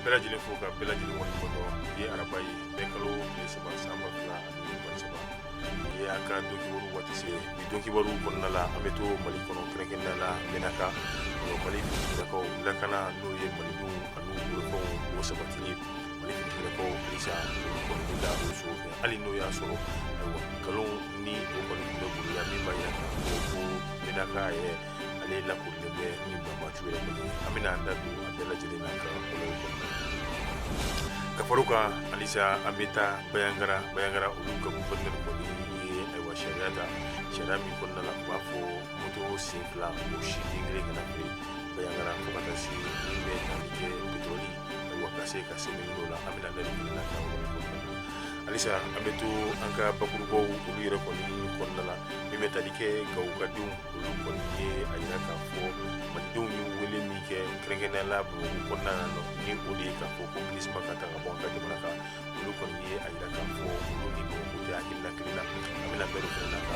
bɛɛ lajɛlen fo ka bɛɛ lajɛlen waleɲuman dɔn. Bi ye araba ye, mɛ kalo tile 3, san 2023. Bi ye an ka donkibaru waati se. Bi donkibaru kɔnɔna la, an bɛ to Mali kɔnɔ, kɛrɛnkɛrɛnnenya la Menaka. Mali finitigilakaw lakana, n'o ye malidenw an'u bolofɛnw o sabatili, Mali finitigilakaw halisa olu kɔni bɛ da o sogo fɛ, hali n'o y'a sɔrɔ ayiwa nkalon ni o kɔni tun bɛ boloya min b'a jira k'a fɔ ko Menaka yɛrɛ ale lakorilen bɛ ni banbaciw yɛrɛ kɔni ye. An bɛna an da don a bɛɛ lajɛlen na ka kɔlɔlɔ kɔnɔ ka fara o kan. Halisa an bɛ taa Bayangara. Bayangara, olu ka gouverneur kɔni ye ayiwa sariya ta, sariya min kɔnɔna la u b'a fɔ moto sen fila o si den kelen kana feere Bayangara fo ka taa se min bɛ tali kɛ pétrole, ayiwa ka se ka sɛbɛn ɲini o la. An bɛna da don fana na ka yɔrɔ kɔnɔna la. Halisa an bɛ to an ka bakurubaw olu yɛrɛ kɔni kɔnɔna la, min bɛ tali kɛ Gawo ka denw, olu kɔni ye a jira k'a fɔ malidenw ye wele min kɛ, kɛrɛnkɛrɛnnenya la Bamakɔ kɔnɔna na, ni o de ye k'a fɔ ko MINUSMA ka ta ka bɔ an ka jamana kan. Olu kɔni ye a jira k'a fɔ olu ni Bamakɔ tɛ hakilina kelen na. An bɛna bɛɛ fana na ka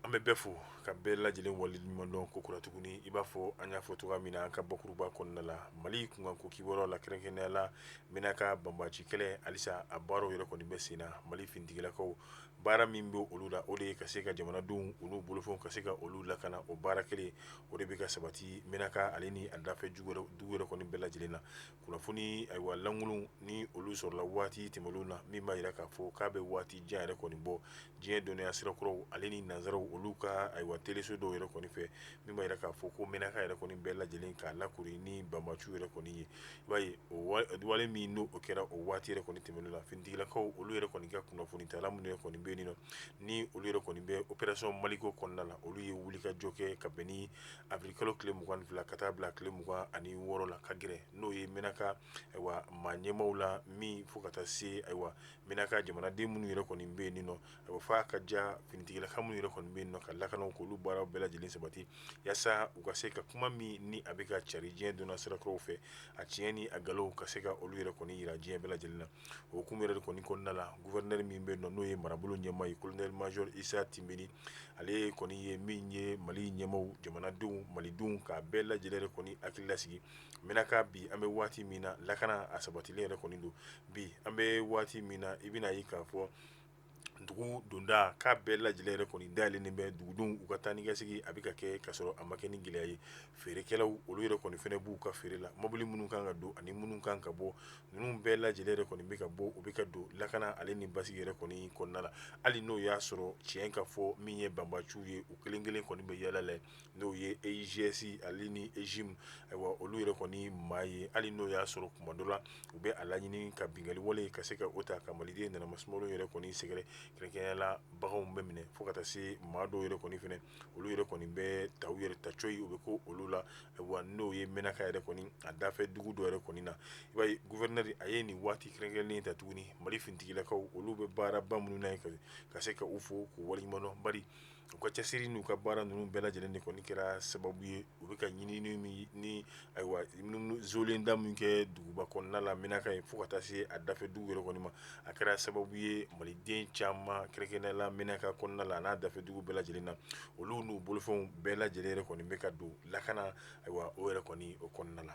an bɛ bɛɛ fo ka bɛɛ lajɛlen waleɲuman dɔn ko kura tuguni. I b'a fɔ an y'a fɔ cogoya min na an ka bakuruba kɔnɔna la, Mali kunkanko kibaruyaw la, kɛrɛnkɛrɛnnenya la Menaka banbaci kɛlɛ, halisa a baaraw yɛrɛ kɔni bɛ sen na. Mali finitigilakaw, baara min bɛ olu la, o de ye ka se ka jamanadenw olu bolofɛnw ka se ka olu lakana. O baara kelen o de bɛ ka sabati Menaka ale ni a dafɛ dugu yɛrɛ kɔni bɛɛ lajɛlen na. Kunnafoni ayiwa lankolon ni olu sɔrɔla waati tɛmɛnlenw na, min b'a jira k'a fɔ k'a bɛ waati jan yɛrɛ kɔni bɔ, diɲɛ dɔnniya sirakɔrɔw ale ni nansaraw olu ka ayiwa teleso dɔw yɛrɛ kɔni fɛ, min b'a jira k'a fɔ ko Menaka yɛrɛ kɔni bɛɛ lajɛlen k'a lakori ni banbaciw yɛrɛ kɔni ye. I b'a ye o wale min n'o kɛra o waati yɛrɛ kɔni tɛmɛnen la, finitigilakaw olu yɛrɛ kɔni ka kunnafoni tala minnu yɛrɛ kɔni bɛ yen nɔ, ni olu yɛrɛ kɔni bɛ opération Maliko kɔnɔna la, olu ye wulikajɔ kɛ ka bɛn ni avril kalo tile 22 ka taa bila tile 26 la, ka gɛrɛ n'o ye Menaka ayiwa maa ɲɛmaaw la, min fo ka taa se ayiwa Menaka jamanaden minnu yɛrɛ kɔni bɛ yen nɔ, ayiwa f'a ka ja finitigilaka minnu yɛrɛ kɔni bɛ yen nɔ ka lakanaw k'olu baaraw bɛɛ lajɛlen sabati, yaasa u ka se ka kuma min ni a bɛ ka cari diɲɛ donna sirakɔrɔw fɛ, a tiɲɛ ni a nkalon, ka se ka olu yɛrɛ kɔni jira diɲɛ bɛɛ lajɛlen na. O hukumu yɛrɛ kɔni kɔnɔna la, gouverneur min bɛ yen nɔ, n'o ye marabolo ɲɛmaa ye, colonel major Isa Timbeni, ale kɔni ye min ye Mali ɲɛmaaw, jamanadenw, malidenw k'a bɛɛ lajɛlen yɛrɛ kɔni hakili lasigi Menaka bi an bɛ waati min na, lakana a sabatilen yɛrɛ kɔni don. Bi an bɛ waati min na, i bɛna ye k'a fɔ dugu donda k'a bɛɛ lajɛlen yɛrɛ kɔni dayɛlɛnnen bɛ dugudenw u ka taa ni ka segin a bɛ ka kɛ ka sɔrɔ a ma kɛ ni gɛlɛya ye. Feerekɛlaw olu yɛrɛ kɔni fana b'u ka feere la, mobili minnu kan ka don ani minnu kan ka bɔ, ninnu bɛɛ lajɛlen yɛrɛ kɔni bɛ ka bɔ, u bɛ ka don lakana ale ni basigi yɛrɛ kɔni kɔnɔna la, hali n'o y'a sɔrɔ tiɲɛ ka fɔ min ye banbaciw ye, u kelen kelen kɔni bɛ yaala la, n'o ye EIGS ale ni EJIM, ayiwa olu yɛrɛ kɔni maa ye, hali n'o y'a sɔrɔ kuma dɔ la u bɛ a laɲini ka binkanni wale ka se ka o ta ka maliden nanamasumalo yɛrɛ kɔni sɛgɛrɛ, kɛrɛnkɛrɛnnenya la baganw bɛ minɛ fo ka taa se maa dɔw yɛrɛ kɔni fɛnɛ, olu yɛrɛ kɔni bɛ ta u yɛrɛ ta coyi u bɛ ko olu la, ayiwa n'o ye Menaka yɛrɛ kɔni a dafɛ dugu dɔ yɛrɛ kɔni na. I b'a ye gouverneur a ye nin waati kɛrɛnkɛrɛnnen ta tuguni, Mali finitigilakaw olu bɛ baaraba minnu na ka se ka u fo k'u waleɲuman dɔn, bari u ka cɛsiri n'u ka baara ninnu bɛɛ lajɛlen de kɔni kɛra sababu ye u bɛ ka ɲinini min ni ayiwa zolenda min kɛ duguba kɔnɔna la Menaka ye fo ka taa se a dafɛ dugu yɛrɛ kɔni ma, a kɛra sababu ye maliden caman, kɛrɛnkɛrɛnnenya la Menaka kɔnɔna la n'a dafɛ dugu bɛɛ lajɛlen na, olu n'u bolofɛnw bɛɛ lajɛlen yɛrɛ kɔni bɛ ka don lakana ayiwa o yɛrɛ kɔni o kɔnɔna la.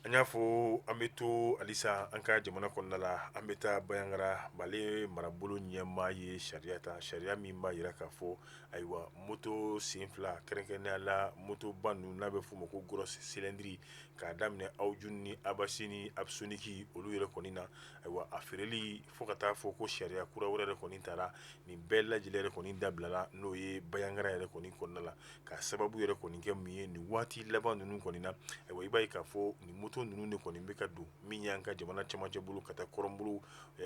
An y'a fɔ an bɛ to halisa an ka jamana kɔnɔna la, an bɛ taa Bayangara. Mali marabolo ɲɛmaa ye sariya ta, sariya min b'a jira k'a fɔ ayiwa moto sen fila, kɛrɛnkɛrɛnnenya la motoba ninnu n'a bɛ f'o ma ko grosse cylindrée, k'a daminɛ Haojun ni Habash ni Apsonic, olu yɛrɛ kɔni na, ayiwa a feereli fo ka taa fɔ ko sariya kura wɛrɛ yɛrɛ kɔni taara, nin bɛɛ lajɛlen yɛrɛ kɔni dabilala, n'o ye Bayangara yɛrɛ kɔni kɔnɔna la, ka sababu yɛrɛ kɔni kɛ mun ye nin waati laban ninnu kɔni na. Ayiwa i b'a ye k'a fɔ nin moto ninnu de kɔni bɛ ka don min y'an ka jamana cɛmancɛ bolo ka taa kɔrɔn bolo,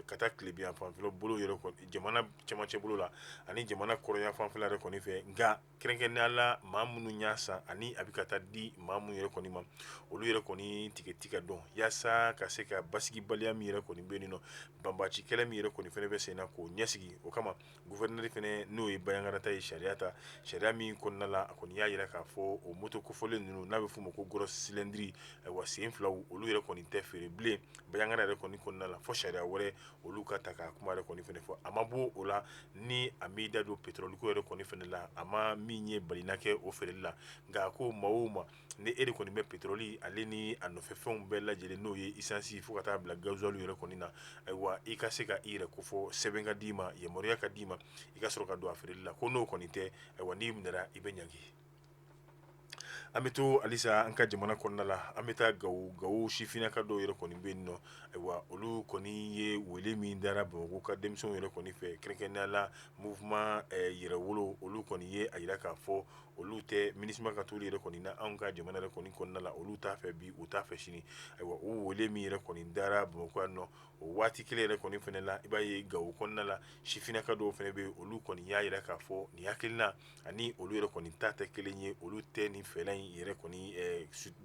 ka taa tilebin fanfɛla bolo yɛrɛ kɔni, jamana cɛmancɛ bolo la ani jamana kɔrɔnya fanfɛla yɛrɛ kɔni fɛ. Nka kɛrɛnkɛrɛnnenya la maa minnu y'a san ani a bɛ ka taa di maa minnu yɛrɛ kɔni ma, olu yɛrɛ kɔni tigɛ ti ka dɔn, yaasa ka se ka basigibaliya min yɛrɛ kɔni bɛ yen nɔ, banbaci kɛlɛ min yɛrɛ kɔni fɛnɛ bɛ sen na, k'o ɲɛsigi. O kama gouverneur fɛnɛ, n'o ye Bayangara ta ye, sariya ta, sariya min kɔnɔna la a kɔni y'a jira k'a fɔ o moto kofɔlen ninnu n'a bɛ f'o ma ko grosse cylindrée, ayiwa sen filaw olu yɛrɛ kɔni tɛ feere bilen Bandiagara yɛrɛ kɔni kɔnɔna la, fo sariya wɛrɛ olu ka ta ka kuma yɛrɛ kɔni fɛnɛ fɔ. A ma bɔ o la ni a m'i da don pétrole ko yɛrɛ kɔni fɛnɛ la, a ma min ye balina kɛ o feereli la. Nka ko maa o maa ni e de kɔni bɛ pétrole ale ni a nɔfɛfɛnw bɛɛ lajɛlen, n'o ye essence fo ka taa bila gasoil yɛrɛ kɔni na, ayiwa, i ka se ka i yɛrɛ kofɔ, sɛbɛn ka d'i ma, yamaruya ka d'i ma, i ka sɔrɔ ka don a feereli la. Ko n'o kɔni tɛ, ayiwa, n'i minɛra, i bɛ ɲangi. An bɛ to halisa an ka jamana kɔnɔna la. An bɛ taa Gawo. Gawo sifinnaka dɔw yɛrɛ kɔni bɛ yen nɔ. Ayiwa, olu kɔni ye wele min dara Bamakɔ ka denmisɛnw yɛrɛ kɔni fɛ, kɛrɛnkɛrɛnnenya la mouvement Yɛrɛwolo, olu kɔni ye a jira k'a fɔ olu tɛ MINUSMA ka toli yɛrɛ kɔni na anw ka jamana yɛrɛ kɔni kɔnɔna la. Olu t'a fɛ bi, u t'a fɛ sini. Ayiwa, u wele min yɛrɛ kɔni dara Bamakɔ yan nɔ, o waati kelen yɛrɛ kɔni fɛnɛ la, i b'a ye Gawo kɔnɔna la, sifinnaka dɔw fɛnɛ bɛ yen, olu kɔni y'a jira k'a fɔ nin hakilina ani olu yɛrɛ kɔni ta tɛ kelen ye, olu tɛ nin fɛɛrɛ in yɛrɛ kɔni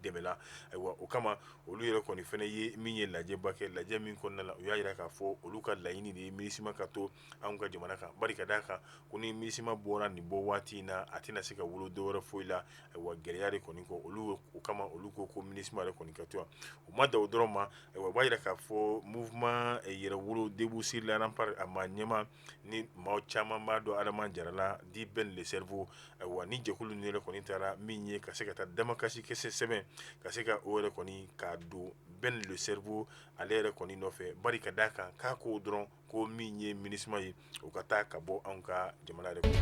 dɛmɛ la. Ayiwa, o kama olu yɛrɛ kɔni fɛnɛ ye min ye lajɛba kɛ, lajɛ min kɔnɔna la u y'a jira k'a fɔ olu ka laɲini de ye MINUSMA ka to anw ka jamana kan, bari ka d'a kan ko ni MINUSMA bɔra nin bɔ waati in na, a tɛna se ka wolo dɔwɛrɛ foyi la, ayiwa, gɛlɛya de kɔni kɔ olu. O kama olu ko MINUSMA yɛrɛ kɔni ka to yan. U ma dan o dɔrɔn ma. Ayiwa, u b'a jira k'a fɔ mouvement Yɛrɛwolo debout sur les remparts, a maa ɲɛmaa ni maa caman b'a dɔn, Adama Jara la dit Ben le cerveau. Ayiwa, ni jɛkulu ninnu yɛrɛ kɔni taara min ye ka se ka taa damakasi kɛsɛ sɛbɛn ka se ka o yɛrɛ kɔni k'a don Ben le cerveau ale yɛrɛ kɔni nɔfɛ, bari ka d'a kan k'a ko dɔrɔn ko min ye MINUSMA ye, o ka taa ka bɔ anw ka jamana yɛrɛ kan.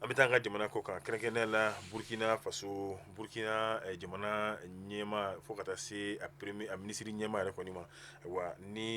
An bɛ taa an ka jamana kɔ kan, kɛrɛnkɛrɛnnenya la Burkina Faso. Burkina jamana ɲɛmaa fo ka taa se a premier a minisiri ɲɛmaa yɛrɛ kɔni ma, ayiwa, ni